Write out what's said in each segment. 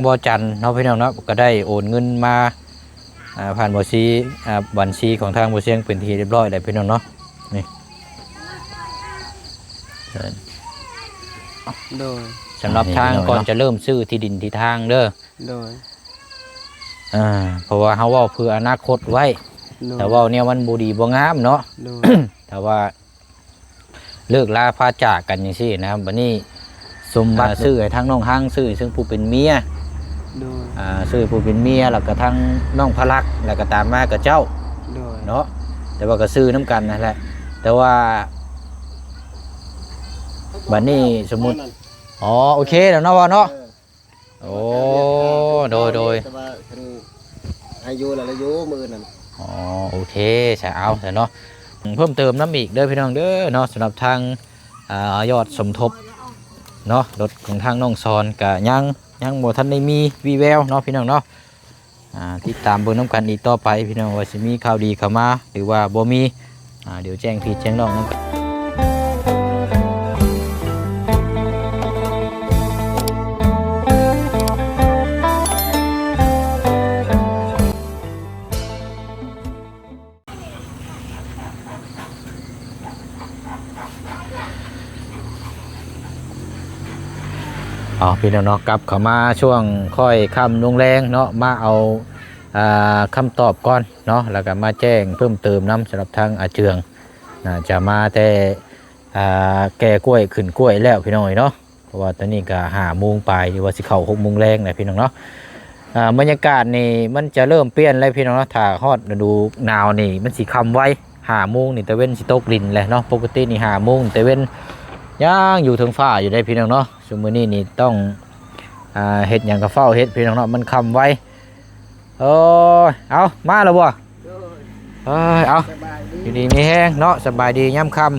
ບໍ່ຈັນເນາະພີ່ນ້ອງເນາະ ກໍໄດ້ໂອນເງິນມາ ອ່າ ຜ່ານບໍ່ຊີ ອ່າ ບັນຊີຂອງທາງບໍ່ຊຽງເປັນທີ່ຮຽບຮ້ອຍແລ້ວພີ່ນ້ອງເນາະ. ນີ້ ໂດຍ ສຳລັບທາງ ອ່າ ນີ້ ພີ່ນ້ອງເນາະ ກ່ອນຈະເລີ່ມຊື້ທີ່ດິນທີ່ທາງເດີ. ໂດຍ ອ່າ ເພາະວ່າເຮົາເວົ້າເພື່ອອະນາຄົດໄວ້ ໂດຍ ຖ້າເວົ້າແນວມັນບໍ່ດີບໍ່ງາມເນາະ. ໂດຍ ຖ້າວ່າເລີກລາພາຈາກກັນຈັ່ງຊີ້ນະ ບັດນີ້ສົມບັດ ອ່າ ຊື້ໃຫ້ທາງນ້ອງຮັງ ຊື້ໃຫ້ເຊິ່ງຜູ້ເປັນເມຍ ໂດຍ ອ່າ ຊື້ຜູ້ເປັນເມຍ ແລ້ວກໍທາງນ້ອງພະລັກ ແລ້ວກໍຕາມມາກໍເຈົ້າ ໂດຍ ເນາະ ແຕ່ວ່າກໍຊື້ນຳກັນນັ້ນແຫຼະ ແຕ່ວ່າບັດນີ້ສົມມຸດ ອໍ ໂອເຄແລ້ວເນາະ ວ່າເນາະ. ໂອ້ ໂດຍ ໂດຍ ແຕ່ວ່າຄັນໃຫ້ຢູ່ແລ້ວລະຢູ່ມື້ອື່ນນັ້ນ. ອໍ ໂອເຄ ຊະ ເອົາຊະເນາະ ເພີ່ມເຕີມນຳອີກເດີພີ່ນ້ອງເດີເນາະ ສຳລັບທາງ ອ່າ ຍອດສົມທົບເນາະ ລົດຂອງທາງນ້ອງສອນກະຍັງ ຍັງບໍ່ທັນໄດ້ມີວີ່ແວວເນາະພີ່ນ້ອງເນາະ. ອ່າ ຕິດຕາມເບິ່ງນຳກັນອີກຕໍ່ໄປພີ່ນ້ອງ ວ່າຊິມີຂ່າວດີເຂົ້າມາ ຫຼືວ່າບໍ່ມີ ອ່າ ດຽວແຈ້ງພີ່ແຈ້ງນ້ອງນຳກັນ. ເອົາ ພີ່ນ້ອງເນາະ ກັບເຂົ້າມາຊ່ວງຄ່ອຍຄ່ຳລົງແລງເນາະ ມາເອົາ ອ່າ ຄຳຕອບກ່ອນເນາະ ແລ້ວກໍມາແຈ້ງເພີ່ມເຕີມນຳ ສຳລັບທາງອາເຈືອງ ໜ້າຈະມາແຕ່ ອ່າ ແກ່ກ້ວຍຂຶ້ນກ້ວຍແລ້ວພີ່ນ້ອງເອີຍເນາະ ເພາະວ່າຕອນນີ້ກໍຫ້າໂມງປາຍ ຫຼືວ່າຊິເຂົ້າຫົກໂມງແລງແລ້ວພີ່ນ້ອງເນາະ. ອ່າ ບັນຍາກາດນີ້ມັນຈະເລີ່ມປ່ຽນແລ້ວພີ່ນ້ອງເນາະ ຖ້າຮອດລະດູໜາວນີ້ມັນຊິຄ່ຳໄວ ຫ້າໂມງນີ້ຕາເວັນຊິຕົກດິນແລ້ວເນາະ. ປົກກະຕິນີ້ຫ້າໂມງຕາເວັນຍັງຢູ່ເທິງຟ້າຢູ່ເດ້ພີ່ນ້ອງເນາະ ຊຸມມື້ນີ້ນີ້ຕ້ອງ ອ່າ ເຮັດຫຍັງກໍຟ້າວເຮັດພີ່ນ້ອງເນາະ ມັນຄ່ຳໄວ. ໂອ້ຍ ເອົາ ມາແລ້ວບໍ່? ໂດຍ ເອີຍ ເອົາ ສະບາຍດີ ຢູ່ດີມີແຮງເນາະ ສະບາຍດີຍາມຄ່ຳ.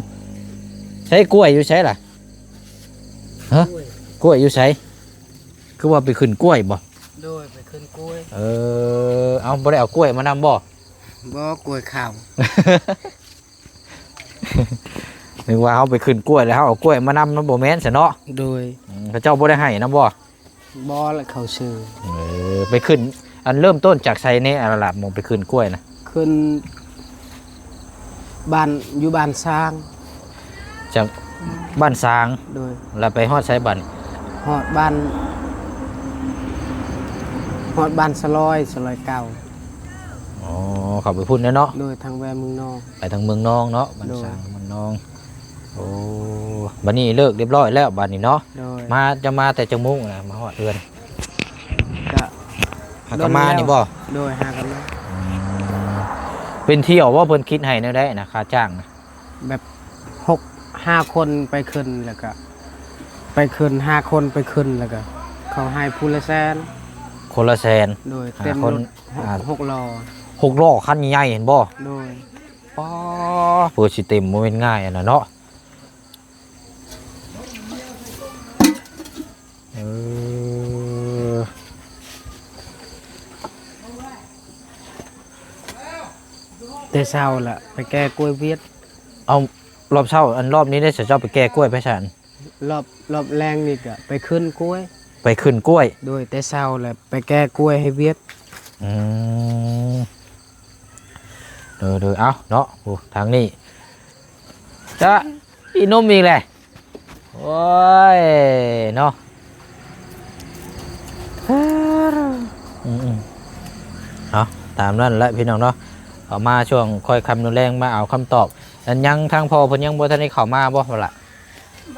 ໃສກ້ວຍຢູ່ໃສລະ? ຮະ? ກ້ວຍ ກ້ວຍຢູ່ໃສ? ຄືວ່າໄປຂຶ້ນກ້ວຍບໍ່? ໂດຍ ໄປຂຶ້ນກ້ວຍ. ເອີ ເອົາ ບໍ່ໄດ້ເອົາກ້ວຍມານຳບໍ່? ບໍ່ ກ້ວຍຂາວ. ນຶກວ່າເຮົາໄປຂຶ້ນກ້ວຍແລ້ວເຮົາເອົາກ້ວຍມານຳ ມັນບໍ່ແມ່ນຊັ້ນເນາະ. ໂດຍ ອືມ ເຂົາເຈົ້າບໍ່ໄດ້ໃຫ້ນຳບໍ່? ບໍ່ລະ ເຂົາຊື້. ເອີ ໄປຂຶ້ນ ອັນເລີ່ມຕົ້ນຈາກໃສແດ່ ອັນລະໝ່ອງໄປຂຶ້ນກ້ວຍນະ? ຂຶ້ນບ້ານ ຢູ່ບ້ານຊາງ. ຈາກບ້ານຊາງ? ໂດຍ ແລ້ວໄປຮອດໃສບັດນີ້? ຮອດບ້ານ ຮອດບ້ານສະລອຍ ສະລອຍເກົ່າ. ອໍ ເຂົ້າໄປພຸ້ນແລ້ວເນາະ. ໂດຍ ທາງແວເມືອງນອງ ໄປທາງເມືອງນອງເນາະ ບ້ານ ໂດຍ ຊາງ ເມືອງນອງ. ໂອ້ ບັດນີ້ເລີກຮຽບຮ້ອຍແລ້ວບັດນີ້ເນາະ. ໂດຍ ມາ ຈະມາແຕ່ຈັກໂມງນະ ມາຮອດເຮືອນ? ກະຫາກະມານີ້ບໍ່? ໂດຍ ຫາກະມາ. ອືມ ເປັນທ່ຽວບໍ່ ເພິ່ນຄິດໃຫ້ແນວໃດນະ ຄ່າຈ້າງນະ? ແບບຫົກ ຫ້າຄົນໄປຂຶ້ນ ແລ້ວກະໄປຂຶ້ນ ຫ້າຄົນໄປຂຶ້ນ ແລ້ວກະເຂົາໃຫ້ຜູ້ລະແສນ. ຄົນລະແສນ? ໂດຍ ເຕັມລົດ ຫົກ ຫົກລໍ້. ຫົກລໍ້ຄັນໃຫຍ່ເຫັນບໍ່? ໂດຍ. ປ້າ ເພື່ອຊິເຕັມບໍ່ແມ່ນງ່າຍອັນນັ້ນເນາະ. ເອີ ແຕ່ເຊົ້າລະໄປແກ່ກ້ວຍວຽດ. ເອົາ ລອບເຊົ້າ ອັນລອບນີ້ໄດ້ ເຈົ້າໄປແກ່ກ້ວຍໄປໃສ? ລອບ ລອບແລງນີ້ກະໄປຂຶ້ນກ້ວຍ. ໄປຂຶ້ນກ້ວຍ? ໂດຍ ແຕ່ເຊົ້າລະໄປແກ່ກ້ວຍໃຫ້ວຽດ. ອືມ ໂດຍ ໂດຍ ເອົາເນາະ ໂອ້ ທາງນີ້ ຈະອີ່ໜຸ່ມອີກແຫຼະ ໂອ້ຍເນາະ. ອືມໆ ເອົາ ຕາມນັ້ນແຫຼະພີ່ນ້ອງເນາະ. ເຂົ້າມາຊ່ວງຄ່ອຍຄ່ຳນຳແລງ ມາເອົາຄຳຕອບ. ອັນຍັງ ທາງພໍ່ເພິ່ນຍັງບໍ່ທັນໄດ້ເຂົ້າມາບໍ່ລະ?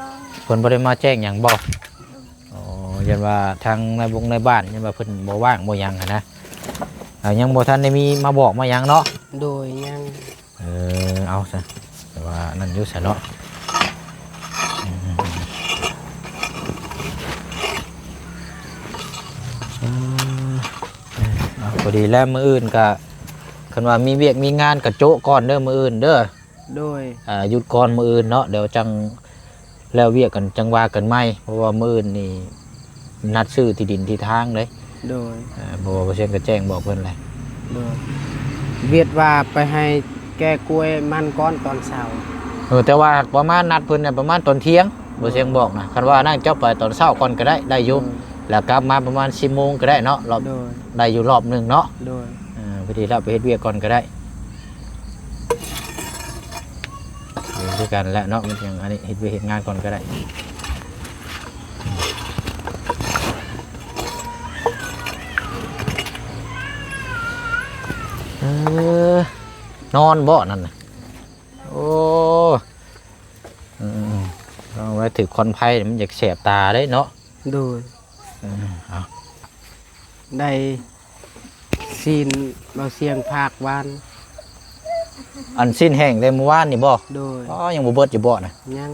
ບໍ່ ເພິ່ນບໍ່ໄດ້ມາແຈ້ງຫຍັງບໍ່? ອໍ ຢ້ານວ່າທາງນາຍບົງນາຍບ້ານ ຢ້ານວ່າເພິ່ນບໍ່ວ່າງບໍ່ຫຍັງຫັ້ນນະ. ອ່າ ຍັງບໍ່ທັນໄດ້ມີມາບອກມາຫຍັງເນາະ? ໂດຍ ຍັງ. ເອີ ເອົາຊະ ແຕ່ວ່ານັ້ນຢູ່ຊະເນາະ. ອືມ ເອີ ເອົາ ພໍດີແລ້ວ ມື້ອື່ນກະ ຄັນວ່າມີວຽກມີງານກະໂຈະກ່ອນເດີ ມື້ອື່ນເດີ. ໂດຍ ອ່າ ຢຸດກ່ອນມື້ອື່ນເນາະ ດຽວຈັ່ງແລ້ວວຽກກັນ ຈັ່ງວ່າກັນໃໝ່ ເພາະວ່າມື້ອື່ນນີ້ນັດຊື້ທີ່ດິນທີ່ທາງເດ້. ໂດຍ ເອີ ເພາະວ່າບໍ່ຊຽງກໍແຈ້ງບອກເພິ່ນແຫຼະ. ໂດຍ ວຽດວ່າໄປໃຫ້ແກ່ກ້ວຍມັນກ່ອນຕອນເຊົ້າ. ເອີ ແຕ່ວ່າປະມານນັດເພິ່ນນະ ປະມານຕອນທ່ຽງ ບໍ່ຊຽງບອກນະ. ຄັນວ່ານັ້ນເຈົ້າໄປຕອນເຊົ້າກ່ອນກໍໄດ້ ໄດ້ຢູ່. ໂດຍ ແລ້ວກັບມາປະມານສິບໂມງກໍໄດ້ເນາະ ລອບ ໂດຍ ໄດ້ຢູ່ລອບໜຶ່ງເນາະ ໂດຍ ເອີ ພໍດີລາວໄປເຮັດວຽກກ່ອນກໍໄດ້ ຢູ່ຄືກັນແຫຼະເນາະ ມັນຍັງອັນນີ້ ເຮັດວຽກເຮັດງານກ່ອນກໍໄດ້ ເອີ ນອນບໍ່ນັ້ນນະ? ໂອ້ ອືມ ເອົາໄວ້ຖືກຄວັນໄຟ ມັນຢາກແສບຕາເດ້ເນາະ ໂດຍ ເອີ ເອົາ ໄດ້ຊີ້ນເບົາສຽງພາກວານ ອັນຊີ້ນແຫ້ງແຕ່ມື້ວານນີ້ບໍ່? ໂດຍ ອໍ ຍັງບໍ່ເບິດຢູ່ບໍ່ນະ? ຍັງ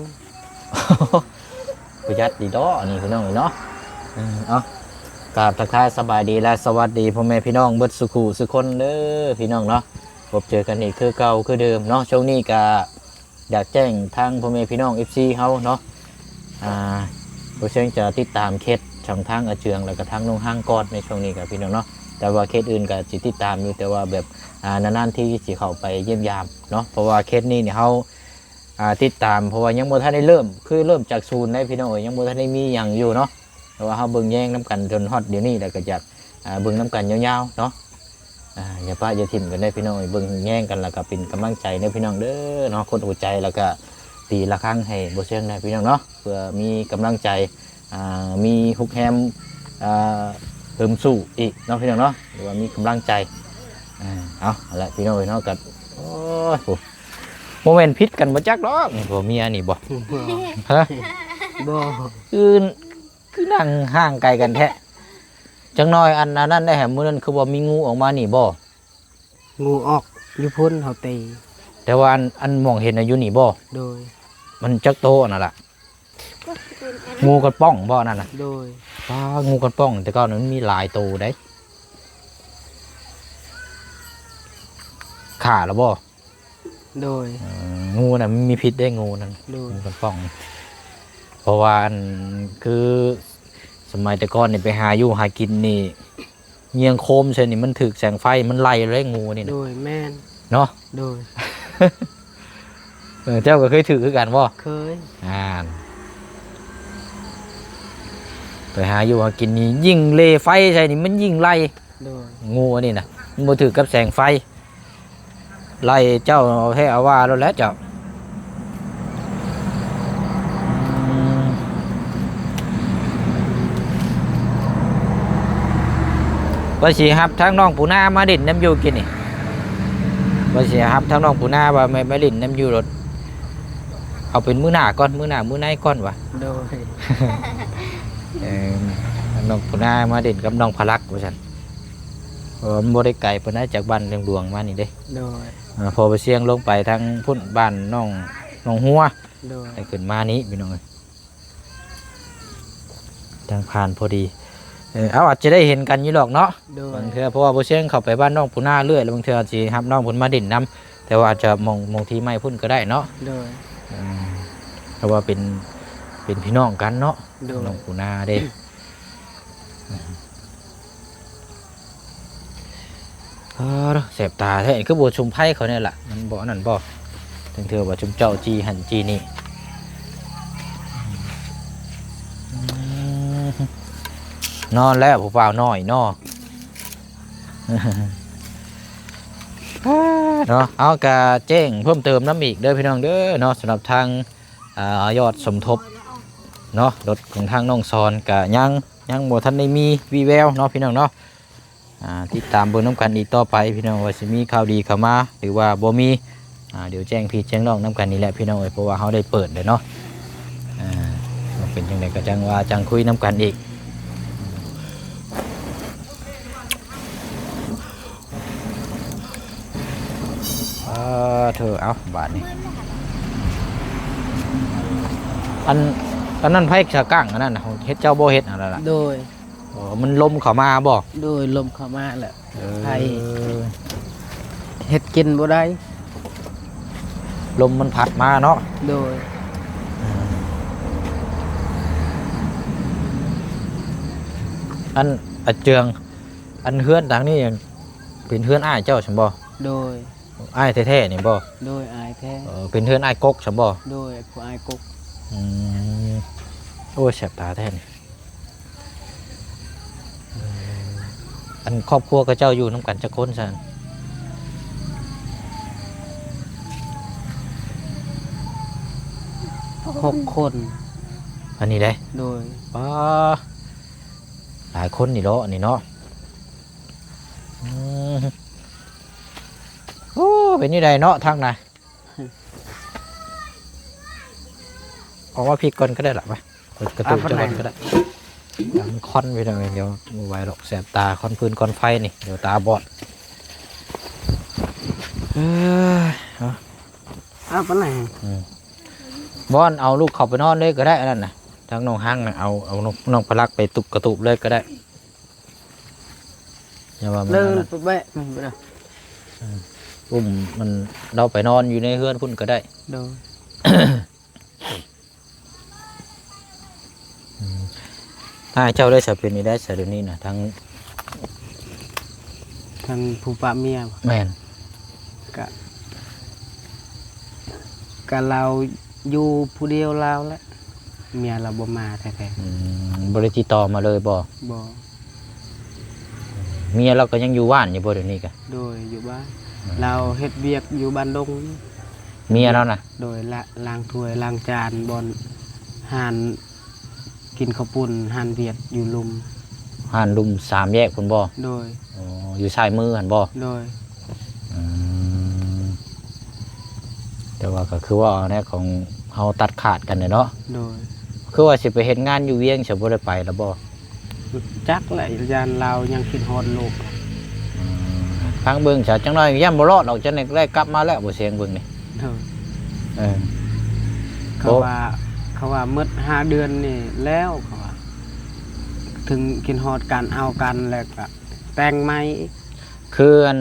ປະຢັດດີເນາະ ອັນນີ້ພີ່ນ້ອງເອີຍເນາະ ເອີ ເອົາ ກາບທັກທາຍສະບາຍດີ ແລະ ສະຫວັດດີພໍ່ແມ່ພີ່ນ້ອງເບິດສູ່ຄູ່ສູ່ຄົນເດີພີ່ນ້ອງເນາະ ພົບເຈີກັນອີກຄືເກົ່າຄືເດີມເນາະ ຊ່ວງນີ້ກະ ຢາກແຈ້ງທາງພໍ່ແມ່ພີ່ນ້ອງເອັຟຊີເຮົາເນາະ ອ່າ ບໍ່ເຊີງຈະຕິດຕາມເຄສຂອງທາງອາເຈືອງ ແລ້ວກໍທາງນ້ອງຮັງກ່ອນໃນຊ່ວງນີ້ກໍພີ່ນ້ອງເນາະ ແຕ່ວ່າເຄສອື່ນກໍຊິຕິດຕາມຢູ່ ແຕ່ວ່າແບບ ອ່າ ນານໆທີຊິເຂົ້າໄປຢ້ຽມຢາມເນາະ ເພາະວ່າເຄສນີ້ນີ້ເຮົາ ອ່າ ຕິດຕາມ ເພາະວ່າຍັງບໍ່ທັນໄດ້ເລີ່ມ ຄືເລີ່ມຈາກສູນເດ້ພີ່ນ້ອງເອີຍ ຍັງບໍ່ທັນໄດ້ມີຫຍັງຢູ່ເນາະ ແຕ່ວ່າເຮົາເບິ່ງແຍງນຳກັນຈົນຮອດດຽວນີ້ ແລ້ວກໍຢາກ ອ່າ ເບິ່ງນຳກັນຍາວໆເນາະ ອ່າ ຢ່າປະຢ່າຖິ້ມກັນເດີພີ່ນ້ອງເອີຍ ເບິ່ງແຍງກັນ ແລ້ວກໍເປັນກຳລັງໃຈເດີພີ່ນ້ອງເດີເນາະ ກົດຫົວໃຈ ແລ້ວກໍຕີລະຄັງໃຫ້ບໍ່ເຊື່ອງແດ່ພີ່ນ້ອງເນາະ ເພື່ອມີກຳລັງໃຈ ອ່າ ມີຮຸກແຮມ ອ່າ ເພີ່ມສູ້ອີກເນາະພີ່ນ້ອງເນາະ ຫຼືວ່າມີກຳລັງໃຈ ອ່າ ເອົາ ຫັ້ນແຫຼະພີ່ນ້ອງເອີຍເນາະ ກໍ ໂອ້ຍ ໂອ້ ບໍ່ແມ່ນຜິດກັນບໍ່ຈັກດອກ ຜົວເມຍນີ້ບໍ່? ຮະ? ບໍ່ ຄື ຄືນັ່ງຫ່າງໄກກັນແທ້ ຈັກໜ້ອຍ ອັນ ອັນນັ້ນໄດ້ຫະ ມື້ນັ້ນຄືວ່າມີງູອອກມານີ້ບໍ່? ງູອອກຢູ່ພຸ້ນ ເຮົາຕີ ແຕ່ວ່າອັນ ອັນມອງເຫັນນະຢູ່ນີ້ບໍ່? ໂດຍ ມັນຈັກໂຕອັນນັ້ນລະ? ງູກັນປ້ອງບໍ່ອັນນັ້ນນະ? ໂດຍ ປ້າ ງູກັນປ້ອງແຕ່ເກົ່ານັ້ນມັນມີຫຼາຍໂຕໃດ ຂ້າລະບໍ່? ໂດຍ ເອີ ງູນະມັນມີພິດເດ້ ງູນັ້ນ ໂດຍ ງູກັນປ້ອງ ເພາະວ່າອັນ ຄືສະໄໝແຕ່ກ່ອນນີ້ໄປຫາຢູ່ຫາກິນນີ້ ຍ່ຽງໂຄມໃສ່ນີ້ ມັນຖືກແສງໄຟ ມັນໄລ່ເລີຍງູນີ້ນະ ໂດຍ ແມ່ນ ເນາະ ໂດຍ ເອີ ເຈົ້າກໍເຄີຍຖືກຄືກັນບໍ່? ເຄີຍ ອ່າ ໄປຫາຢູ່ຫາກິນນີ້ ຍິ່ງເລໄຟໃສ່ນີ້ ມັນຍິ່ງໄລ່ ໂດຍ ງູອັນນີ້ນະ ມັນບໍ່ຖືກກັບແສງໄຟ ໄລ່ເຈົ້າເອົາແທ້ເອົາວ່າໂລດແຫຼະເຈົ້າ ວ່າຊິຮັບທາງນ້ອງປູນາມາຫຼິ້ນນຳຢູ່ກີ້ນີ້ ວ່າຊິຮັບທາງນ້ອງປູນາວ່າມາ ມາຫຼິ້ນນຳຢູ່ໂລດ ເອົາເປັນມື້ໜ້າກ່ອນ ມື້ໜ້າມື້ໃນກ່ອນວ່າ ໂດຍ ເອີ ນ້ອງປູນາມາຫຼິ້ນກັບນ້ອງພະລັກວ່າຊັ້ນ ເພາະວ່າມັນບໍ່ໄດ້ໄກປານໃດຈາກບ້ານເມືອງຫຼວງມານີ້ເດ້ ໂດຍ ເອີ ເພາະວ່າສຽງລົງໄປທາງພຸ້ນ ບ້ານໜອງ ໜອງຫົວ ໂດຍ ໃຫ້ຂຶ້ນມານີ້ພີ່ນ້ອງເອີຍ ທາງຜ່ານພໍດີ ເອີ ເອົາ ອາດຈະໄດ້ເຫັນກັນຢູ່ດອກເນາະ ໂດຍ ບາງເທື່ອ ເພາະວ່າບໍ່ສຽງເຂົ້າໄປບ້ານນ້ອງປູນາເລື້ອຍ ແລ້ວບາງເທື່ອອາດຊິຮັບນ້ອງເພິ່ນມາຫຼິ້ນນຳ ແຕ່ວ່າອາດຈະໝ່ອງ ໝ່ອງທີ່ໃໝ່ພຸ້ນກໍໄດ້ເນາະ ໂດຍ ເອີ ເພາະວ່າເປັນ ເປັນພີ່ນ້ອງກັນເນາະ ໂດຍ ນ້ອງປູນາເດ້ ເອີ ແສບຕາແທ້ ຄືບໍ່ຊຸມໄຟເຂົາແດ່ລະ ມັນບໍ່ອັນນັ້ນບໍ່ ເຖິງເທື່ອວ່າຊຸມເຈົ້າຈີ່ຫັ້ນຈີ່ນີ້ ອືມ ນອນແລ້ວຜູ້ບ່າວນ້ອຍເນາະ ເນາະ ເອົາ ກະແຈ້ງເພີ່ມເຕີມນຳອີກເດີພີ່ນ້ອງເດີເນາະ ສຳລັບທາງ ອ່າ ຍອດສົມທົບເນາະ ລົດຂອງທາງນ້ອງສອນກະຍັງ ຍັງບໍ່ທັນໄດ້ມີວີ່ແວວເນາະພີ່ນ້ອງເນາະ ອ່າ ຕິດຕາມເບິ່ງນຳກັນອີກຕໍ່ໄປພີ່ນ້ອງ ວ່າຊິມີຂ່າວດີເຂົ້າມາ ຫຼືວ່າບໍ່ມີ ອ່າ ດຽວແຈ້ງພີ່ແຈ້ງນ້ອງນຳກັນນີ້ແຫຼະພີ່ນ້ອງເອີຍ ເພາະວ່າເຮົາໄດ້ເປີດແລ້ວເນາະ ອ່າ ເປັນຈັ່ງໃດກໍຈັ່ງວ່າຈັ່ງຄຸຍນຳກັນອີກ ອ່າ ເທີ ເອົາ ບາດນີ້ ອັນ ອັນນັ້ນໃຜສາກ້າງ ອັນນັ້ນນະ ເຮັດເຈົ້າບໍ່ເຮັດຫັ້ນລະ? ໂດຍ ອໍ ມັນລົມເຂົ້າມາບໍ່? ໂດຍ ລົມເຂົ້າມາແລ້ວ ເອີ ໃຜເຮັດກິນບໍ່ໄດ້ ລົມມັນພັດມາເນາະ ໂດຍ ອັນ ອາເຈືອງ ອັນເຮືອນຫຼັງນີ້ເປັນເຮືອນອ້າຍເຈົ້າຊັ້ນບໍ່? ໂດຍ ອ້າຍແທ້ໆນີ້ບໍ່? ໂດຍ ອ້າຍແທ້ ເອີ ເປັນເຮືອນອ້າຍກົກຊັ້ນບໍ່? ໂດຍ ຜູ້ອ້າຍກົກ ອືມ ໂອ້ຍ ແສບຕາແທ້ນີ້ ອັນຄອບຄົວເຂົາເຈົ້າຢູ່ນຳກັນຈັກຄົນຊັ້ນ? ຫົກຄົນ. ອັນນີ້ເດ້? ໂດຍ. ປ້າ ຫຼາຍຄົນນີ້ເນາະ ອັນນີ້ເນາະ. ອືມ ໂອ້ ເປັນຈັ່ງໃດເນາະທາງໃນ? ອອກມາພີ້ກ່ອນກໍໄດ້ລະ ໄປ ເປີດກະຕູຈັກກ່ອນກໍໄດ້. ມັນຄວັນ ພີ່ນ້ອງເອີຍ ດຽວບໍ່ໄຫວດອກ ແສບຕາ ຄວັນຟືນຄວັນໄຟນີ້ ດຽວຕາບອດ. ເອີ ເອົາ ເອົາປານໃດ? ອືມ ບ່ອນເອົາລູກເຂົ້າໄປນອນເລີຍກໍໄດ້ ອັນນັ້ນນະ ທາງນ້ອງຮັງນະ ເອົາ ເອົານ້ອງ ນ້ອງປະລັກໄປຕຸບກະຕູບເລີຍກໍໄດ້. ຢ່າວ່າມັນ ເລີຍ ອັນນັ້ນ ໄປແບະມັນໄປເດີ ອືມ ອຸ້ມມັນ ລາວໄປນອນຢູ່ໃນເຮືອນພຸ້ນກໍໄດ້. ໂດຍ. ອືມ ອ້າຍເຈົ້າໄດ້ສະເປັນນີ້ໄດ້ສະ ດຽວນີ້ນະ ທັງ ທັງຜູ້ປະເມຍບໍ? ແມ່ນ. ກະ ກະລາວຢູ່ຜູ້ດຽວລາວແຫຼະ ເມຍລາວບໍ່ມາແທ້ໆ. ອືມ ບໍ່ໄດ້ຕິດຕໍ່ມາເລີຍບໍ? ບໍ່. ເມຍລາວກໍຍັງຢູ່ບ້ານຢູ່ບໍ່ດຽວນີ້ກະ? ໂດຍ ຢູ່ບ້ານ. ອືມ ລາວເຮັດວຽກຢູ່ບ້ານດົງ. ເມຍລາວນະ? ໂດຍ ລະ ລ້າງຖ້ວຍລ້າງຈານ ບ່ອນຮ້ານກິນເຂົ້າປຸ້ນ ຮ້ານຫວຽດຢູ່ລຸ່ມ ຮ້ານລຸ່ມສາມແຍກພຸ້ນບໍ? ໂດຍ. ອໍ ຢູ່ຊ້າຍມືຫັ້ນບໍ? ໂດຍ. ອືມ ແຕ່ວ່າກໍຄືວ່າແນວຂອງເຮົາຕັດຂາດກັນແຫຼະເນາະ. ໂດຍ. ຄືວ່າຊິໄປເຮັດງານຢູ່ວຽງ ຊິບໍ່ໄດ້ໄປລະບໍ? ຈັກແຫຼະ ຢ້ານລາວຍັງຄິດຮອດລູກ. ອືມ ຟັງເບິ່ງຊະ ຈັກໜ້ອຍຢ້ານບໍ່ລອດດອກ ຈັກໜ້ອຍໄດ້ກັບມາແລ້ວ ບໍ່ສຽງເບິ່ງນີ້. ໂດຍ. ເອີ ເຂົາວ່າ ເຂົາວ່າໝົດຫ້າເດືອນນີ້ແລ້ວ ເຂົາວ່າ ເຖິງຄິດຮອດກັນ ເອົາກັນ ແລ້ວກະແຕ່ງໃໝ່ອີກ. ຄືອັນ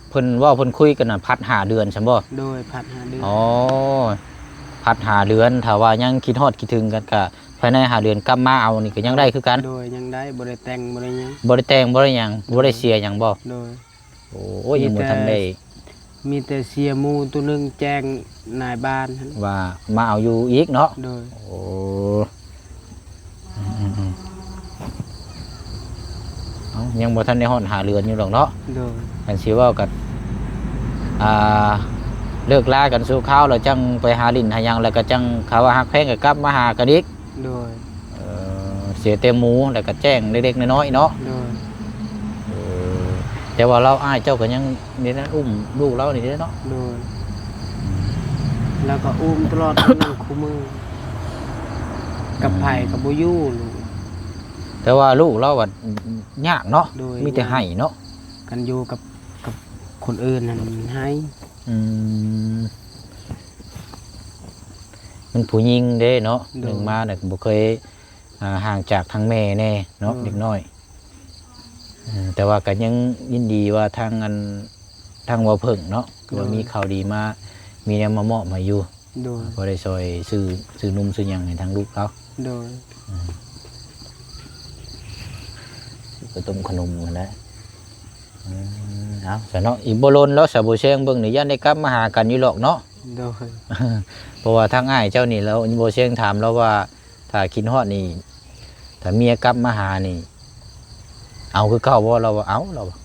ເພິ່ນເວົ້າເພິ່ນຄຸຍກັນນະ ພັດຫ້າເດືອນຊັ້ນບໍ? ໂດຍ ພັດຫ້າເດືອນ. ອໍ ພັດຫ້າເດືອນ ຖ້າວ່າຍັງຄິດຮອດຄິດເຖິງກັນ ກະພາຍໃນຫ້າເດືອນກັບມາເອົານີ້ກໍຍັງໄດ້ຄືກັນ? ໂດຍ ຍັງໄດ້ ບໍ່ໄດ້ແຕ່ງ ບໍ່ໄດ້ຫຍັງ. ບໍ່ໄດ້ແຕ່ງ ບໍ່ໄດ້ຫຍັງ ບໍ່ໄດ້ເສຍຫຍັງບໍ? ໂດຍ. ໂອ້ຍ ມີແຕ່ ຍັງບໍ່ທັນໄດ້ ມີແຕ່ເສຍໝູໂຕໜຶ່ງແຈ້ງນາຍບ້ານຫັ້ນ ວ່າມາເອົາຢູ່ອີກເນາະ? ໂດຍ. ໂອ້ ອືມໆໆ ເອົ້າ ຍັງບໍ່ທັນໄດ້ຮອດຫ້າເດືອນຢູ່ດອກເນາະ? ໂດຍ. ຄັນຊິເວົ້າກັນ ອ່າ ເລີກລາກັນຊົ່ວຄາວ ແລ້ວຈັ່ງໄປຫາຫຼິ້ນຫາຫຍັງ ແລ້ວກໍຈັ່ງ ຖ້າວ່າຮັກແພງກໍກັບມາຫາກັນອີກ. ໂດຍ. ເອີ ເສຍແຕ່ໝູ ແລ້ວກໍແຈ້ງເລັກໆນ້ອຍໆເນາະ? ໂດຍ. ເອີ ແຕ່ວ່າລາວ ອ້າຍເຈົ້າກໍຍັງ ນີ້ນະ ອຸ້ມລູກລາວນີ້ເດ້ເນາະ? ໂດຍ. ລາວກໍອຸ້ມຕະຫຼອດ ນັ້ນຄູ່ມື້ ກັບໃຜກໍບໍ່ຢູ່ລູກ. ແຕ່ວ່າລູກລາວບັດຍາກເນາະ? ໂດຍ. ມີແຕ່ໄຫ້ເນາະ? ຄັນຢູ່ກັບ ກັບຄົນອື່ນຫັ້ນໄຫ້. ອືມ ມັນຜູ້ຍິງເດ້ເນາະ? ໂດຍ. ໜຶ່ງມາແລ້ວກໍບໍ່ເຄີຍ ອ່າ ຫ່າງຈາກທາງແມ່ແນ່ເນາະ? ໂດຍ. ເດັກນ້ອຍ. ເອີ ແຕ່ວ່າກໍຍັງຍິນດີວ່າທາງອັນ ທາງເວົ້າເພິ່ງເນາະ ຄືວ່າ ໂດຍ ມີຂ່າວດີມາ ມີແນວມາມອບໃຫ້ຢູ່. ໂດຍ. ພໍໄດ້ຊ່ອຍຊື້ ຊື້ນົມຊື້ຫຍັງໃຫ້ທາງລູກເຂົາ. ໂດຍ. ອືມ ໄປຕົ້ມຂະໜົມຫັ້ນແຫຼະ. ອືມ ເອົາຊະເນາະ ອີກບໍ່ດົນແລ້ວຊະ ບໍ່ແຊງເບິ່ງນີ້ ຢ້ານໄດ້ກັບມາຫາກັນຢູ່ດອກເນາະ? ໂດຍ. ເພາະວ່າທາງອ້າຍເຈົ້ານີ້ ແລ້ວບໍ່ແຊງຖາມລາວວ່າ ຖ້າຄິດຮອດນີ້ ຖ້າເມຍກັບມາຫານີ້ ເອົາຄືເກົ່າບໍ່? ລາວວ່າເອົາ ລາວວ່າ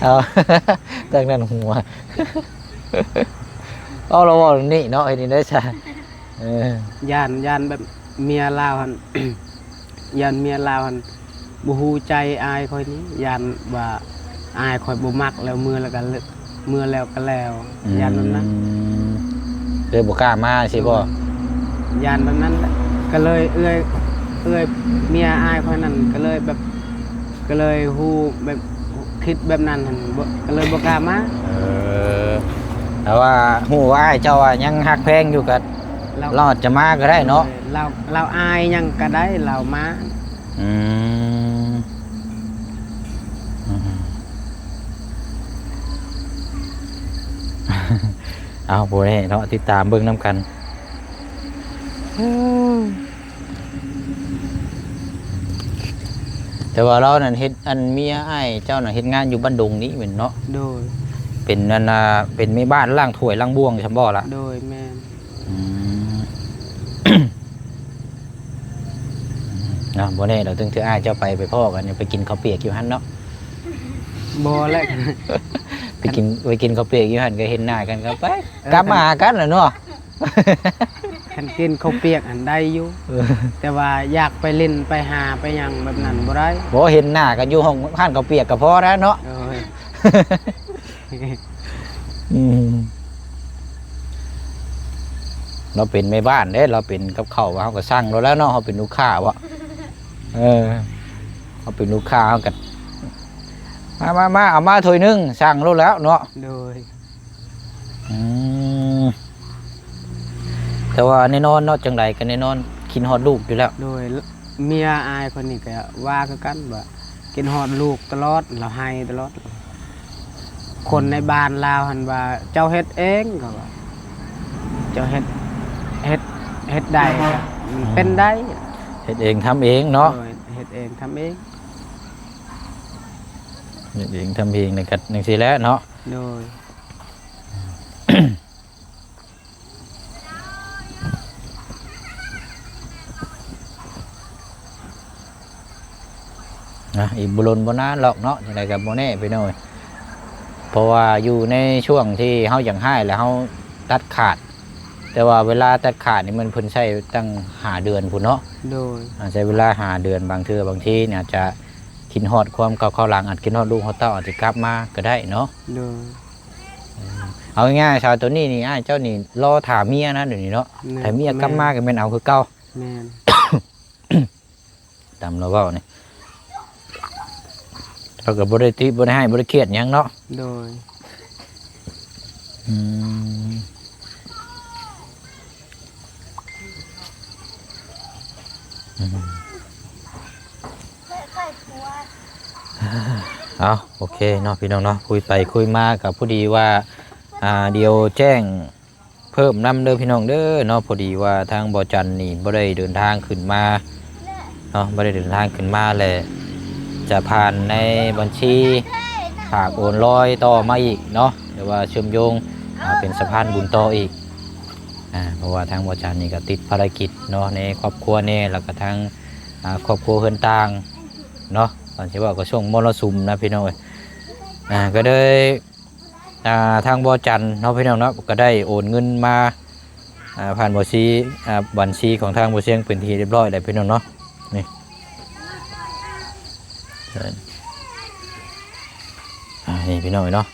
ເອົາ ທາງນັ້ນຫົວ ເອົາ ລາວເວົ້ານີ້ເນາະ ເຮັດຈັ່ງໃດຊະ? ເອີ ຢ້ານ ຢ້ານແບບເມຍລາວຫັ້ນ ຢ້ານເມຍລາວຫັ້ນບໍ່ຮູ້ໃຈອ້າຍຂ້ອຍນີ້ ຢ້ານວ່າອ້າຍຂ້ອຍບໍ່ມັກ ແລ້ວເມືອແລ້ວກໍເລີກ ເມືອແລ້ວກໍແລ້ວ ອືມ ຢ້ານແບບນັ້ນ ເລີຍບໍ່ກ້າມາຊີ້ບໍ? ໂດຍ ຢ້ານແບບນັ້ນແຫຼະ ກໍເລີຍເອື້ອຍ ເອື້ອຍເມຍອ້າຍຂ້ອຍນັ້ນ ກໍເລີຍແບບ ກໍເລີຍຮູ້ແບບ ຄິດແບບນັ້ນຫັ້ນ ບໍ່ ກໍເລີຍບໍ່ກ້າມາ. ເອີ ແຕ່ວ່າຮູ້ວ່າອ້າຍເຈົ້າວ່າຍັງຮັກແພງຢູ່ ກໍລາວ ລາວອາດຈະມາກໍໄດ້ເນາະ. ໂດຍ ລາວ ລາວອາຍຫຍັງກໍໄດ້ ລາວມາ. ອືມ ອືມ ເອົາ ບໍ່ແນ່ເນາະ ຕິດຕາມເບິ່ງນຳກັນ. ແຕ່ວ່າລາວນັ້ນເຮັດ ອັນເມຍອ້າຍເຈົ້ານັ້ນເຮັດງານຢູ່ບ້ານດົງນີ້ແມ່ນເນາະ? ໂດຍ ເປັນອັນນ່າ ເປັນແມ່ບ້ານລ້າງຖ້ວຍລ້າງບ່ວງຊັ້ນບໍ່ລະ? ໂດຍ ແມ່ນ. ອືມ ເນາະ ບໍ່ແນ່ດອກ ເຖິງເທື່ອອ້າຍເຈົ້າໄປ ໄປພໍ້ກັນ ໄປກິນເຂົ້າປຽກຢູ່ຫັ້ນເນາະ. ບໍ່ແຫຼະ ໄປກິນ ໄປກິນເຂົ້າປຽກຢູ່ຫັ້ນ ກໍເຫັນໜ້າກັນກໍໄປ ເອີ ກັບມາຫາກັນແຫຼະເນາະ. ຄັນກິນເຂົ້າປຽກຫັ້ນໄດ້ຢູ່ ເອີ ແຕ່ວ່າຢາກໄປຫຼິ້ນໄປຫາໄປຫຍັງແບບນັ້ນບໍ່ໄດ້. ບໍ່ ເຫັນໜ້າກັນຢູ່ຫ້ອງຮ້ານເຂົ້າປຽກກໍພໍແລ້ວເນາະ. ໂດຍ ອືມ ລາວເປັນແມ່ບ້ານເດ້ ລາວເປັນກັບເຂົ້າ ເຮົາກໍສັ່ງໂລດແລ້ວເນາະ ເຮົາເປັນລູກຄ້າເບາະ. ເອີ ເຮົາເປັນລູກຄ້າ ເຮົາກໍ ມາ ມາ ມາ ເອົາມາຖ້ວຍໜຶ່ງ ສັ່ງໂລດແລ້ວເນາະ. ໂດຍ ອືມ ແຕ່ວ່າແນ່ນອນເນາະ ຈັ່ງໃດກໍແນ່ນອນ ຄິດຮອດລູກຢູ່ແລ້ວ. ໂດຍ ເມຍອ້າຍຄົນນີ້ກໍວ່າຄືກັນວ່າ ຄິດຮອດລູກຕະຫຼອດ ລາວໄຫ້ຕະຫຼອດ. ຄົນໃນບ້ານລາວຫັ້ນວ່າ ເຈົ້າເຮັດເອງ ເຂົາວ່າ ເຈົ້າເຮັດ ເຮັດ ເຮັດໄດ້ ມັນເປັນໄດ້. ເຮັດເອງທຳເອງເນາະ. ໂດຍ ເຮັດເອງທຳເອງ ເຮັດເອງທຳເອງ ນີ້ກໍຈັ່ງຊີ້ແຫຼະເນາະ. ໂດຍ ນະ ອີກບໍ່ດົນບໍ່ນານຫຼອກເນາະ ຈັ່ງໃດກໍບໍ່ແນ່ພີ່ນ້ອງເອີຍ. ເພາະວ່າຢູ່ໃນຊ່ວງທີ່ເຮົາຢາກຮ້າຍແລ້ວເຮົາຕັດຂາດ ແຕ່ວ່າເວລາຕັດຂາດນີ້ມັນເພິ່ນໃຊ້ຕັ້ງຫ້າເດືອນພຸ້ນເນາະ. ໂດຍ ອາ ໃຊ້ເວລາຫ້າເດືອນ ບາງເທື່ອບາງທີນີ້ອາດຈະຄິດຮອດຄວາມເກົ່າຄາວຫຼັງ ອາດຄິດຮອດລູກຮອດເຕົ້າ ອາດຈະກັບມາກໍໄດ້ເນາະ. ໂດຍ ເອີ ເອົາງ່າຍໆ ສາວໂຕນີ້ນີ້ ອ້າຍເຈົ້ານີ້ລໍຖ້າເມຍນະ ດຽວນີ້ເນາະ. ແມ່ນ ຖ້າເມຍກັບມາກໍແມ່ນເອົາຄືເກົ່າ. ແມ່ນ ຕາມລາວເວົ້ານີ້ ເຮົາກໍບໍ່ໄດ້ຕິ ບໍ່ໄດ້ຮ້າຍ ບໍ່ໄດ້ຄຽດຫຍັງເນາະ. ໂດຍ ອືມ ອືມ ເອົາ ໂອເຄເນາະ ພີ່ນ້ອງເນາະ ຄຸຍໄປຄຸຍມາກໍພໍດີວ່າ ອ່າ ດຽວແຈ້ງ ເພີ່ມນຳເດີພີ່ນ້ອງເດີເນາະ. ພໍດີວ່າທາງບໍ່ຈັນນີ້ບໍ່ໄດ້ເດີນທາງຂຶ້ນມາເນາະ ບໍ່ໄດ້ເດີນທາງຂຶ້ນມາ ແລະ ຈະຜ່ານໃນບັນຊີຝາກໂອນລອຍຕໍ່ມາອີກເນາະ ຫຼືວ່າເຊື່ອມໂຍງ ອ່າ ເປັນສະພານບຸນຕໍ່ອີກ ອ່າ ເພາະວ່າທາງບໍ່ຈັນນີ້ກໍຕິດພາລະກິດເນາະ ໃນຄອບຄົວແດ່ ແລ້ວກໍທາງ ອ່າ ຄອບຄົວເຮືອນຕ່າງເນາະ ຄັນຊິເວົ້າກໍຊ່ວງມໍລະສຸມນະ ພີ່ນ້ອງເອີຍ. ອ່າ ກໍເລີຍ ອ່າ ທາງບໍ່ຈັນເນາະ ພີ່ນ້ອງເນາະ ກໍໄດ້ໂອນເງິນມາ ອ່າ ຜ່ານບັນຊີ ອ່າ ບັນຊີຂອງທາງບໍ່ຊຽງເປັນທີ່ຮຽບຮ້ອຍແລ້ວ ພີ່ນ້ອງເນາະ. ນີ້ ອ່າ ນີ້ ພີ່ນ້ອງເນາະ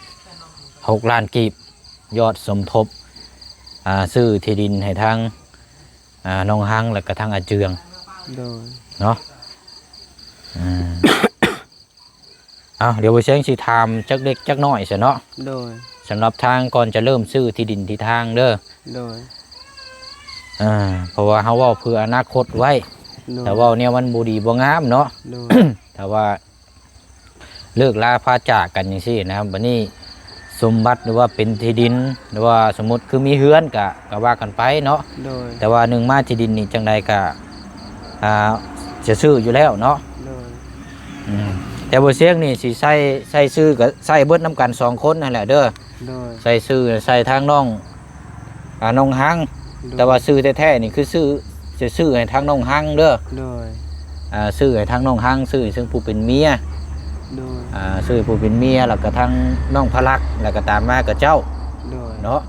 ຫົກລ້ານກີບ ຍອດສົມທົບ ອ່າ ຊື້ທີ່ດິນໃຫ້ທາງ ອ່າ ນ້ອງຮັງ ແລ້ວກໍທາງອາເຈືອງ ໂດຍ ເນາະ. ອ່າ ເອົາ ດຽວບໍ່ຊຽງຊິຖາມຈັກເລັກຈັກນ້ອຍຊະເນາະ. ໂດຍ ສຳລັບທາງ ກ່ອນຈະເລີ່ມຊື້ທີ່ດິນທີ່ທາງເດີ. ໂດຍ ອ່າ ເພາະວ່າເຮົາເວົ້າເພື່ອອະນາຄົດໄວ້ ໂດຍ ຖ້າເວົ້າແນວມັນບໍ່ດີບໍ່ງາມເນາະ. ໂດຍ ຖ້າວ່າເລີກລາພາຈາກກັນຈັ່ງຊີ້ນະ ບັດນີ້ ສົມບັດ ຫຼືວ່າເປັນທີ່ດິນ ຫຼືວ່າສົມມຸດຄືມີເຮືອນກະ ກະວ່າກັນໄປເນາະ. ໂດຍ ແຕ່ວ່າໜຶ່ງມາທີ່ດິນນີ້ຈັ່ງໃດກະ ອ່າ ຈະຊື້ຢູ່ແລ້ວເນາະ. ໂດຍ ອືມ ແຕ່ບໍ່ຊຽງນີ້ຊິໃຊ້ ໃຊ້ຊື່ກະໃຊ້ເບິດນຳກັນສອງຄົນຫັ້ນແຫຼະເດີ. ໂດຍ ໃຊ້ຊື່ໃສ່ທາງນ້ອງ ອ່າ ນ້ອງຮັງ ໂດຍ ແຕ່ວ່າຊື່ແທ້ໆນີ້ຄືຊື່ ຈະຊື່ໃຫ້ທາງນ້ອງຮັງເດີ. ໂດຍ ອ່າ ຊື່ໃຫ້ທາງນ້ອງຮັງ ຊື່ໃຫ້ເຊິ່ງຜູ້ເປັນເມຍ. ໂດຍ ອ່າ ຊື່ຜູ້ເປັນເມຍ ແລ້ວກໍທາງນ້ອງພະລັກ ແລ້ວກໍຕາມມາກໍເຈົ້າ. ໂດຍ ເນາະ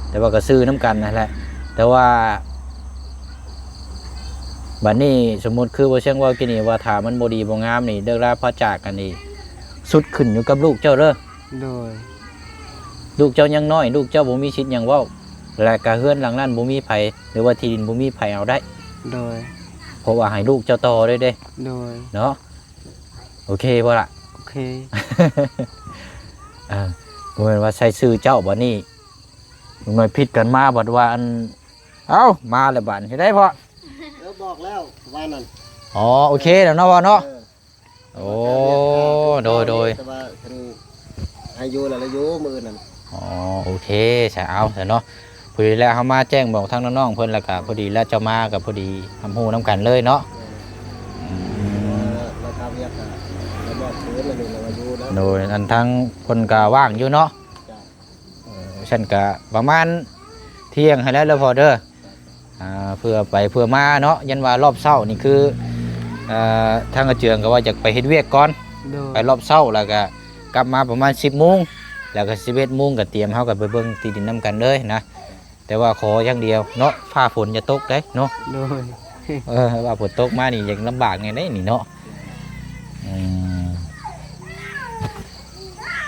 ແຕ່ວ່າກໍຊື່ນຳກັນຫັ້ນແຫຼະ. ແຕ່ວ່າບັດນີ້ສົມມຸດຄືບໍ່ຊຽງເວົ້າກີ້ນີ້ວ່າ ຖ້າມັນບໍ່ດີບໍ່ງາມນີ້ ເລີກລາພາຈາກກັນນີ້ ສຸດຂຶ້ນຢູ່ກັບລູກເຈົ້າເດີ. ໂດຍ ລູກເຈົ້າຍັງນ້ອຍ ລູກເຈົ້າບໍ່ມີສິດຫຍັງເວົ້າ ແລະກະເຮືອນຫຼັງນັ້ນບໍ່ມີໃຜ ຫຼືວ່າທີ່ດິນບໍ່ມີໃຜເອົາໄດ້. ໂດຍ ເພາະວ່າໃຫ້ລູກເຈົ້າຕໍ່ເລີຍເດ້. ໂດຍ ເນາະ ໂອເຄບໍ່ລະ? ໂອເຄ ອ່າ ບໍ່ແມ່ນວ່າໃສ່ຊື່ເຈົ້າບັດນີ້ ໜ້ອຍຜິດກັນມາບັດວ່າ ອັນ ເອົ້າ ມາແລ້ວບັດ ເຮັດໄດ້ເພາະ ເອີ ບອກແລ້ວວ່ານັ້ນ. ອໍ ໂອເຄແລ້ວເນາະ ພໍ່ເນາະ. ເອີ ໂອ້ ໂດຍ ໂດຍ ແຕ່ວ່າຄັນໃຫ້ຢູ່ແລ້ວລະຢູ່ມື້ອື່ນນັ້ນ. ອໍ ໂອເຄ ຊະ ເອົາຊະເນາະ ພໍດີແລ້ວເຮົາມາແຈ້ງບອກທາງນ້ອງໆເພິ່ນ ແລ້ວກະພໍດີແລ້ວເຈົ້າມາກະພໍດີຮັບຮູ້ນຳກັນເລີຍເນາະ. ແມ່ນ ອືມ ລາວຄາວຽກກະລາວບອກຄືນລະນີ້ລະວ່າຢູ່ນະ. ໂດຍ ອັນທາງເພິ່ນກະວ່າງຢູ່ເນາະ. ເອີ ຊັ້ນກະປະມານທ່ຽງຫັ້ນແຫຼະເດີພໍ່ເດີ ອ່າ ເພື່ອໄປເພື່ອມາເນາະ. ຢ້ານວ່າຮອບເຊົ້ານີ້ຄື ເອີ ທາງອາເຈືອງກໍວ່າຢາກໄປເຮັດວຽກກ່ອນ ໂດຍ ໄປລອບເຊົ້າ ແລ້ວກໍກັບມາປະມານສິບໂມງ ແລ້ວກໍສິບເອັດໂມງກໍຕຽມ ເຮົາກໍໄປເບິ່ງທີ່ດິນນຳກັນເລີຍນະ. ແຕ່ວ່າຂໍຢ່າງດຽວເນາະ ຟ້າຝົນຢ່າຕົກເດ້ເນາະ. ໂດຍ ເອີ ວ່າຝົນຕົກມານີ້ຍັງລຳບາກແດ່ເດ້ນີ້ເນາະ. ອືມ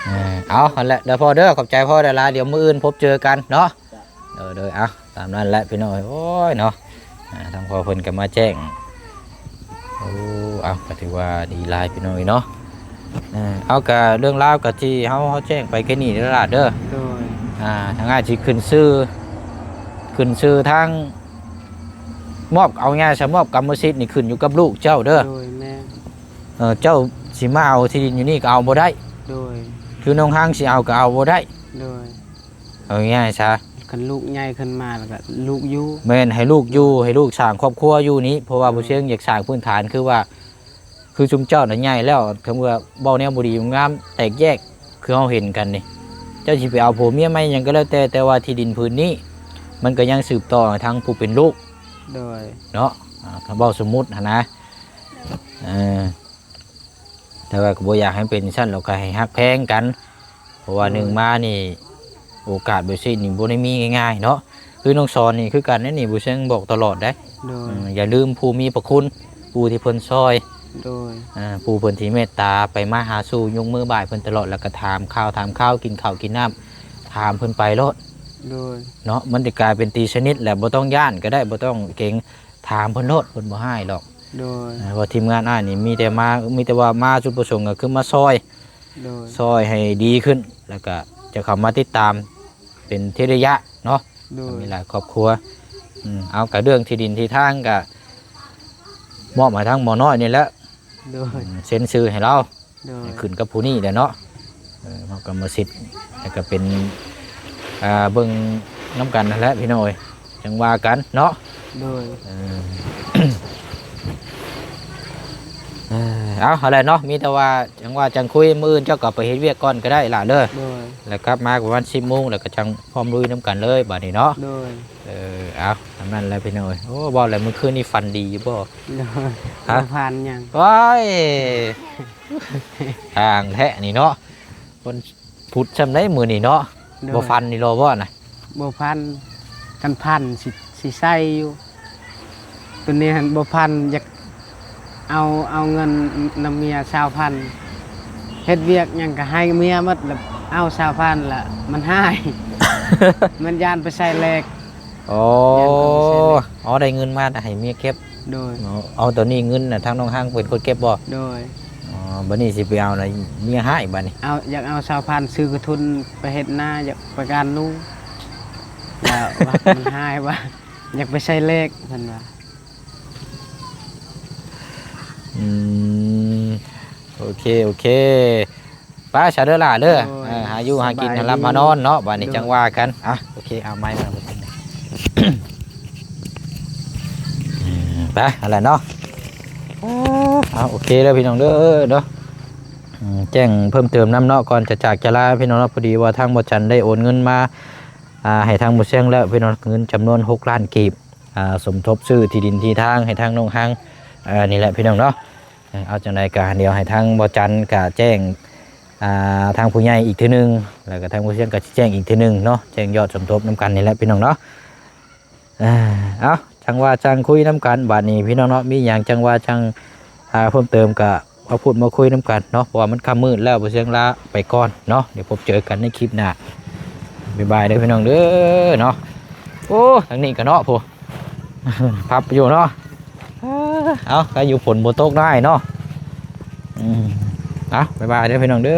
ເອີ ເອົາ ຫັ້ນແຫຼະເດີພໍ່ເດີ ຂອບໃຈພໍ່ຫຼາຍໆ ດຽວມື້ອື່ນພົບເຈີກັນເນາະ. ໂດຍ ໂດຍ ເອົາ ຕາມນັ້ນແຫຼະພີ່ນ້ອງເອີຍ. ໂອ້ຍເນາະ ອ່າ ທາງພໍ່ເພິ່ນກໍມາແຈ້ງ. ໂອ້ ເອົາ ກໍຖືວ່າດີຫຼາຍພີ່ນ້ອງເອີຍເນາະ. ເອີ ເອົາ ກະເລື່ອງລາວກະທີ່ເຮົາ ເຮົາແຈ້ງໄປແຄ່ນີ້ເດີຫຼານເດີ. ໂດຍ ອ່າ ທາງອ້າຍຊິຂຶ້ນຊື່ ຂຶ້ນຊື່ທາງ ມອບ ເອົາງ່າຍຊະ ມອບກຳມະສິດນີ້ຂຶ້ນຢູ່ກັບລູກເຈົ້າເດີ. ໂດຍ ແມ່ນ ເອີ ເຈົ້າຊິມາເອົາທີ່ດິນຢູ່ນີ້ກໍເອົາບໍ່ໄດ້. ໂດຍ ຄືນ້ອງຮັງຊິເອົາກໍເອົາບໍ່ໄດ້. ໂດຍ ເອົາງ່າຍຊະ ຄັນລູກໃຫຍ່ຂຶ້ນມາແລ້ວກໍລູກຢູ່ ແມ່ນ ໃຫ້ລູກຢູ່ ໃຫ້ລູກສ້າງຄອບຄົວຢູ່ນີ້ ເພາະວ່າ ໂດຍ ຜູ້ຊຽງຢາກສ້າງພື້ນຖານ ຄືວ່າ ຄືຊຸມເຈົ້ານະໃຫຍ່ແລ້ວ ຄັນວ່າເວົ້າແນວບໍ່ດີບໍ່ງາມ ແຕກແຍກ ຄືເຮົາເຫັນກັນນີ້ ເຈົ້າຊິໄປເອົາຜົວເມຍໃໝ່ຫຍັງກໍແລ້ວແຕ່ ແຕ່ວ່າທີ່ດິນຜືນນີ້ ມັນກໍຍັງສືບຕໍ່ໃຫ້ທາງຜູ້ເປັນລູກ. ໂດຍ ເນາະ ອ່າ ເວົ້າສົມມຸດຫັ້ນນະ. ເອີ ແຕ່ວ່າກໍບໍ່ຢາກໃຫ້ເປັນຊັ້ນ ແລ້ວກໍໃຫ້ຮັກແພງກັນ ເພາະວ່າ ໂດຍ ໜຶ່ງມານີ້ ໂອກາດແບບຊີ້ນີ້ບໍ່ໄດ້ມີງ່າຍໆເນາະ. ຄືນ້ອງສອນນີ້ຄືກັນເດ້ນີ້ ຜູ້ຊຽງບອກຕະຫຼອດເດ້. ໂດຍ ເອີ ຢ່າລືມຜູ້ມີພະຄຸນ ຜູ້ທີ່ເພິ່ນຊ່ອຍ. ໂດຍ ເອີ ຜູ້ເພິ່ນທີ່ເມດຕາ ໄປມາຫາສູ່ ຍົກມືບາຍເພິ່ນຕະຫຼອດ ແລ້ວກໍຖາມຂ່າວຖາມຄາວ ກິນເຂົ້າກິນນ້ຳ ຖາມເພິ່ນໄປໂລດ. ໂດຍ ເນາະ ມັນຈະກາຍເປັນຕີສະໜິດແຫຼະ ບໍ່ຕ້ອງຢ້ານກໍໄດ້ ບໍ່ຕ້ອງເກງ ຖາມເພິ່ນໂລດ ເພິ່ນບໍ່ຮ້າຍດອກ. ໂດຍ ເອີ ເພາະທີມງານອ້າຍນີ້ມີແຕ່ມາ ມີແຕ່ວ່າມາຈຸດປະສົງກໍຄືມາຊ່ອຍ ໂດຍ ຊ່ອຍໃຫ້ດີຂຶ້ນ ແລ້ວກໍຈະເຂົ້າມາຕິດຕາມເປັນທີລະໄລຍະເນາະ. ໂດຍ ກໍມີຫຼາຍຄອບຄົວ. ອືມ ເອົາ ກະເລື່ອງທີ່ດິນທີ່ທາງກະມອບໃຫ້ທາງໝໍນ້ອຍນີ້ແຫຼະ. ໂດຍ ອືມ ເຊັນຊື່ໃຫ້ລາວ. ໂດຍ ຂຶ້ນກັບຜູ້ນີ້ແຫຼະເນາະ. ເອີ ເຮົາກໍມາສິດ ແລ້ວກໍເປັນ ອ່າ ເບິ່ງນຳກັນຫັ້ນແຫຼະພີ່ນ້ອງເອີຍ ຈັ່ງວ່າກັນເນາະ. ໂດຍ ເອີ ເອີ ເອົາ ຫັ້ນແຫຼະເນາະ ມີແຕ່ວ່າຈັ່ງວ່າຈັ່ງຄຸຍ ມື້ອື່ນເຈົ້າກໍໄປເຮັດວຽກກ່ອນກໍໄດ້ຫຼານເດີ. ໂດຍ ແລ້ວກັບມາປະມານສິບໂມງ ແລ້ວກໍຈັ່ງພ້ອມລຸຍນຳກັນເລີຍບາດນີ້ເນາະ. ໂດຍ ເອີ ເອົາ ຕາມນັ້ນແຫຼະພີ່ນ້ອງເອີຍ. ໂອ້ ເວົ້າແລ້ວມື້ຄືນນີ້ຝັນດີຢູ່ບໍ່? ໂດຍ ຮະ? ບໍ່ຝັນຫຍັງ. ໂອ້ຍ ທາງແທ້ນີ້ເນາະ ວັນພຸດຊ່ຳໃດມື້ນີ້ເນາະ. ໂດຍ ບໍ່ຝັນນີ້ລໍບໍ່ນະ? ບໍ່ຝັນ ຄັນຝັນຊິ ຊິໃຊ້ຢູ່. ໂຕນີ້ຫັ້ນບໍ່ຝັນ ຢາກເອົາ ເອົາເງິນນຳເມຍຊາວພັນ ເຮັດວຽກຫຍັງກໍໃຫ້ເມຍໝົດ ແລ້ວເອົາຊາວພັນ ແລ້ວມັນຫາຍ ມັນຢ້ານໄປໃສ່ແລກ. ອໍ ຢ້ານເອົາໄປໃສ່ແລກ. ອໍ ໄດ້ເງິນມາແຕ່ໃຫ້ເມຍເກັບ. ໂດຍ ເອົາ ເອົາ ຕອນນີ້ເງິນນະ ທາງນ້ອງຮັງເປັນຄົນເກັບບໍ່? ໂດຍ ອໍ ບັດນີ້ຊິໄປເອົານະ ເມຍຮ້າຍບັດນີ້. ເອົາ ຢາກເອົາຊາວພັນ ຊື້ກະທຸນໄປເຮັດນາ ຢາກໄປການໜູ ແລ້ວວ່າມັນຫາຍວ່າ ຢາກໄປໃສ່ແລກ ເພິ່ນວ່າ. ອືມ ໂອເຄ ໂອເຄ ໄປຊະເດີຫຼ້າເດີ. ໂດຍ ເອີ ຫາຢູ່ຫາກິນ ສະບາຍດີ ຫາຫຼັບຫານອນເນາະ ບາດນີ້ ໂດຍ ຈັ່ງວ່າກັນ. ອ່ະ ໂອເຄ ເອົາໄມມາ ໄປ ຫັ້ນແຫຼະເນາະ. ເອົາ ໂອເຄເດີພີ່ນ້ອງເດີເນາະ. ອືມ ແຈ້ງເພີ່ມເຕີມນຳເນາະ ກ່ອນຈະຈາກຈະລາພີ່ນ້ອງເນາະ. ພໍດີວ່າທາງບໍ່ຈັນໄດ້ໂອນເງິນມາ ອ່າ ໃຫ້ທາງບໍ່ຊຽງແລ້ວພີ່ນ້ອງ ເງິນຈຳນວນຫົກລ້ານກີບ ອ່າ ສົມທົບຊື້ທີ່ດິນທີ່ທາງໃຫ້ທາງນ້ອງຮັງ ເອີ ນີ້ແຫຼະພີ່ນ້ອງເນາະ. ເອີ ເອົາ ຈັ່ງໃດກໍດຽວໃຫ້ທາງບໍ່ຈັນກະແຈ້ງ ອ່າ ທາງຜູ້ໃຫຍ່ອີກເທື່ອໜຶ່ງ ແລ້ວກໍທາງບໍ່ຊຽງກໍຊິແຈ້ງອີກເທື່ອໜຶ່ງເນາະ ແຈ້ງຍອດສົມທົບນຳກັນນີ້ແຫຼະພີ່ນ້ອງເນາະ. ເອີ ເອົາ ຈັ່ງວ່າຈັ່ງຄຸຍນຳກັນບາດນີ້ພີ່ນ້ອງເນາະ. ມີຫຍັງຈັ່ງວ່າຈັ່ງ ອ່າ ເພີ່ມເຕີມກໍມາພູດມາຄຸຍນຳກັນເນາະ ເພາະວ່າມັນຄ່ຳມືດແລ້ວ ບໍ່ຊຽງລາໄປກ່ອນເນາະ. ດຽວພົບເຈີກັນໃນຄລິບໜ້າ ບາຍບາຍເດີພີ່ນ້ອງເດີເນາະ. ໂອ້ ທາງນີ້ກໍເນາະ ໂພ ພັບຢູ່ເນາະ. ເອົາ ກໍຢູ່ຝົນບໍ່ຕົກໄດ້ເນາະ. ອືມ ເອົາ ບາຍບາຍເດີພີ່ນ້ອງເດີ.